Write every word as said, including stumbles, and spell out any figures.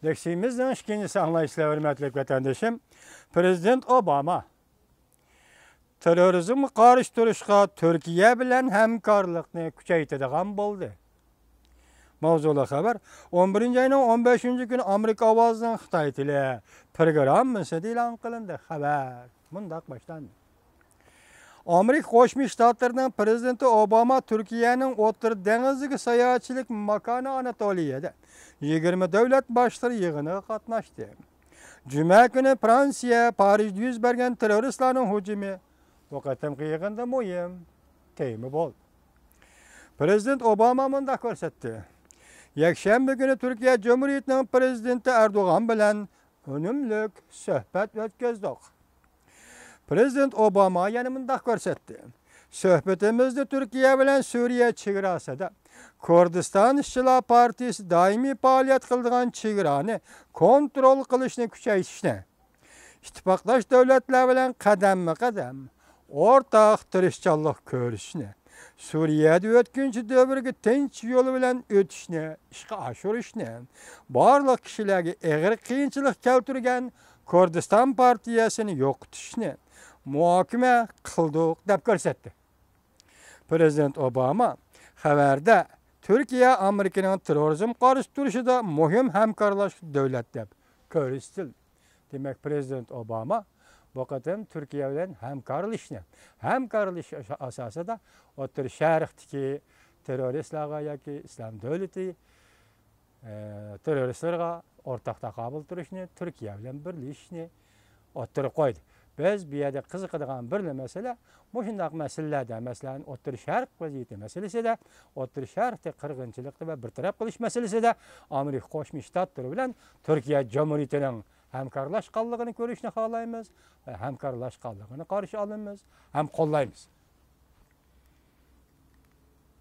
لېكسىيىمىزنىڭ ئىككىنچىسى ئاڭلايسىلەر، ھۆرمەتلىك ۋەتەندىشىم. پىرېزىدېنت ئوباما تېررورىزمغا قارشى تۇرۇشقا تۈركىيە بىلەن ھەمكارلىقنى كۈچەيتىدىغان بولدى. ماۋزۇلۇق خەۋەر. ئون بىرىنچى ئاينىڭ ئون بەشىنچى كۈنى ئامېرىكا ئاۋازىنىڭ خىتاي تىلى پروگراممىسىدا ئېلان قىلىندى. خەۋەر مۇنداق باشلاندى. ئامېرىكا قوشما شتاتلىرىنىڭ پىرېزىدېنتى ئوباما تۈركىيەنىڭ ئوتتۇرا دېڭىزدىكى ساياھەتچىلىك ماكانى ئاناتولىيەدە يىگىرمە دۆلەت باشلىرى يىغىنىغا قاتناشتى. جۈمە كۈنى فرانسىيە، پارىژدا يۈز بەرگەن تېررورىستلارنىڭ ھۇجۇمى بۇ قېتىمقى يىغىندا مۇھىم تېما بولدى. پىرېزىدېنت ئوباما مۇنداق كۆرسەتتى: يەكشەنبە كۈنى تۈركىيە جۇمھۇرىيىتىنىڭ پىرېزىدېنتى ئەردوغان بىلەن ئۈنۈملۈك سۆھبەت ئۆتكۈزدۇق. پىرېزىدېنت ئوباما يەنە مۇنداق كۆرسەتتى: سۆھبىتىمىزدە تۈركىيە بىلەن سۈرىيە چېگراسىدا كۇردىستان ئىشچىلار پارتىيىسى دائىمىي پائالىيەت قىلىدىغان چېگرانى كونترول قىلىشنى كۈچەيتىشنى، ئىتتىپاقداش دۆلەتلەر بىلەن قەدەممۇ قەدەم ئورتاق تىرىشچانلىق كۆرسىتىشنى، سۈرىيەدە ئۆتكۈنچى دەۋرگە تىنچ يول بىلەن ئۆتۈشنى ئىشقا ئاشۇرۇشنى، بارلىق كىشىلەرگە ئېغىر قىيىنچىلىق كەلتۈرگەن كۇردىستان پارتىيەسىنى يوقىتىشنى مۇھاكىمە قىلدۇق، دەپ كۆرسەتتى. پىرېزىدېنت ئوباما خەۋەردە تۈركىيە ئامېرىكىنىڭ تېررورىزمغا قارشى تۇرۇشىدا مۇھىم ھەمكارلاشقۇچى دۆلەت دەپ كۆرسىتىلدى. دېمەك، پىرېزىدېنت ئوباما بۇ قېتىم تۈركىيە بىلەن ھەمكارلىشىشنى، ھەمكارلىشىش ئاساسىدا ئوتتۇرا شەرقتىكى تېررورىستلارغا ياكى ئىسلام دۆلىتى ئە، تېررورىستلارغا ئورتاق تاقابىل تۇرۇشنى، تۈركىيە بىلەن بىرلىشىشنى ئوتتۇرىغا قويدى. بىز بۇ يەردە قىزىقىدىغان بىرلا مەسىلە، مۇشۇنداق مەسىلىلەردە، مەسىلەن، ئوتتۇرا شەرق ۋەزىيىتى مەسىلىسىدە، ئوتتۇرا شەرقتىكى قىرغىنچىلىقنى ۋە بىر تەرەپ قىلىش مەسىلىسىدە ئامېرىكا قوشما شتاتلىرى بىلەن تۈركىيە جۇمھۇرىيىتىنىڭ ھەمكارلاشقانلىقىنى كۆرۈشنى خالايمىز ۋە ھەمكارلاشقانلىقىنى قارشى ئالىمىز ھەم قوللايمىز.